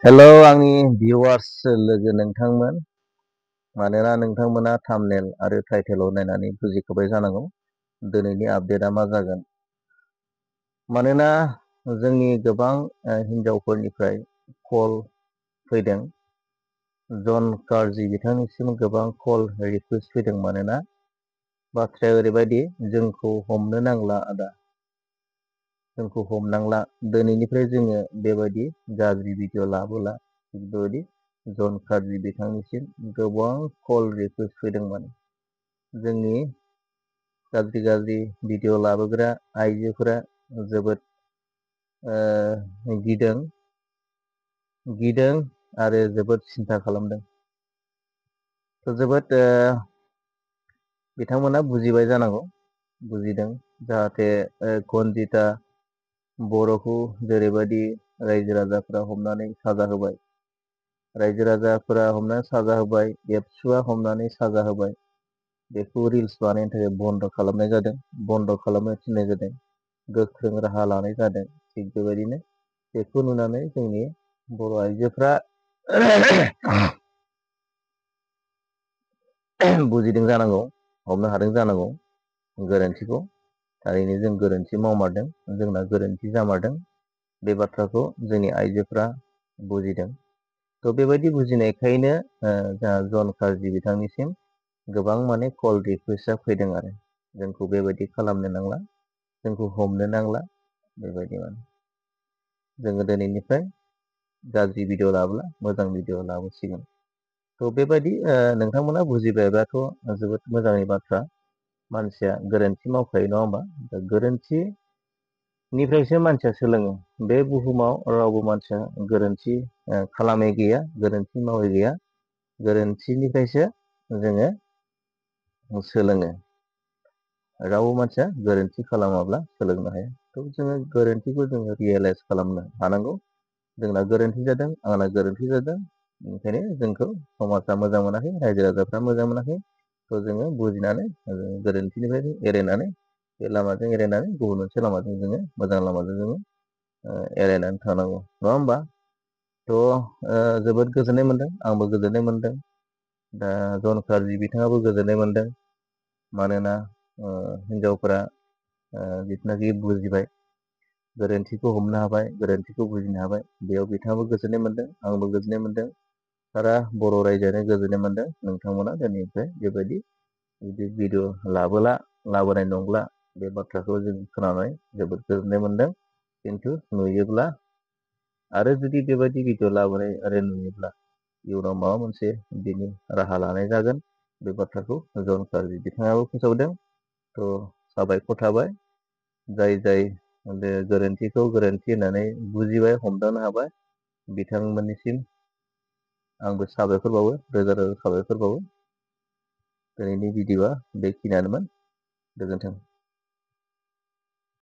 Hello आंनि भिउवार्स लोगो नोंथांमोन। मानोना नोंथांमोना थाम्बनेल आरो टाइटेलाव नायनानै बुजिखाबाय जानांगौ दिनैनि आपडेटआ मा जागोन। मानोना जोंनि गोबां हिनजावफोरनिफ्राय कल फैदों। जन कार्जि बिथांनिसिम गोबां कल रिकुवेस्ट फैदों। मानोना बाथ्राया ओरैबायदि, जोंखौ हमनो नांला आदा, जोंखौ हमनांला। दिनैनिफ्राय जोङो बेबायदि गाज्रि भिडिअ लाबोला। बेबायदि जन कार्जि बिथांनिसिम गोबां कल रिकुवेस्ट फैदोंमोन। जोंनि गाज्रि भिडिअ लाबोग्रा आइजोफोरा जोबोद गिदों आरो जोबोद सिन्था खालामदों। जोबोद बिथांमोना बुजिबाय जानांगौ, बुजिदों। जाहाथे कनजिता बर'खौ जेरैबायदि रायजो राजाफ्रा हमनानै साजा होबाय, रायजो राजाफोरा हमनानै साजा होबाय, एबसुआ हमनानै साजा होबाय, बेखौ रिल्स बानायनो थाखाय बन्द' खालामनाय जादों, बन्द' खालामनो थिननाय जादों, गोख्रों राहा लानाय जादों। थिग बेबायदिनो बेखौ नुनानै जोंनि बर' आइजोफ्रा बुजिदों जानांगौ, हमनो हादों जानांगौ गोरोन्थिखौ। थारैनो जों गोरोन्थि मावमारदों, जोंना गोरोन्थि जामारदों। बे बाथ्राखौ जोंनि आइजोफ्रा बुजिदों। थ' बेबायदि बुजिनायखायनो जोंहा जन कार्जि बिथांनिसिम गोबां माने कल रिकुवेस्टआ फैदों आरो जोंखौ बेबायदि खालामनो नांला, जोंखौ हमनो नांला। बेबायदि माने जोङो दिनैनिफ्राय गाज्रि भिडिअ लाबोला, मोजां भिडिअ लाबोसिगोन। थ' बेबायदि नोंथांमोना बुजिबायबाथ' जोबोद मोजांनि बाथ्रा। मानसिया गोरोन्थि मावखायो, नङा होमबा? दा गोरोन्थिनिफ्रायसो मानसिया सोलोङो। बे बुहुमाव रावबो मानसिया गोरोन्थि खालामै गैया, गोरोन्थि मावै गैया। गोरोन्थिनिफ्रायसो जोङो सोलोङो। रावबो मानसिया गोरोन्थि खालामाब्ला सोलोंनो हाया। थ' जोङो गोरोन्थिखौ जोङो रियेलाइज खालामनो हानांगौ। जोंना गोरोन्थि जादों, आंना गोरोन्थि जादों, ओंखायनो जोंखौ समाजा मोजां मोनाखै, रायजो राजाफ्रा मोजां मोनाखै। थ' जोङो बुजिनानै गोरोन्थिनिफ्राय एरायनानै, बे लामाजों एरायनानै गुबुन मोनसे लामाजों जोङो मोजां लामाजों जोङो एरायनानै थानांगौ, नङा होमबा? थ' जोबोद गोजोननाय मोनदों, आंबो गोजोननाय मोनदों। दा जन कार्जि बिथाङाबो गोजोननाय मोनदों। मानोना हिनजावफोरा जिथुनाखि बुजिबाय, गोरोन्थिखौ हमनो हाबाय, गोरोन्थिखौ बुजिनो हाबाय, बेयाव बिथाङाबो गोजोननाय मोनदों, आंबो गोजोननाय मोनदों, सारा बर' रायजोआनो गोजोननाय मोनदों। नोंथांमोना दिनैनिफ्राय बेबायदि जुदि भिडिअ लाबोनाय नंला, बे बाथ्राखौ जों खोनानानै जोबोद गोजोननाय मोनदों। खिन्थु नुयोब्ला आरो जुदि बेबायदि भिडिअ लाबोनाय आरो नुयोब्ला इयुनाव माबा मोनसे बिनि राहा लानाय जागोन। बे बाथ्राखौ जन कार्जि बिथाङाबो फोसावदों। थ' साबायखर थाबाय जाय गोरोन्थिखौ गोरोन्थि होननानै बुजिबाय, हमदांनो हाबाय, बिथांमोननिसिम आंबो साबायखर बावो, रोजा रोजा साबायखर बावो। दिनैनि भिडिअ'आ बेखिनियानोमोन। गोजोन्थों।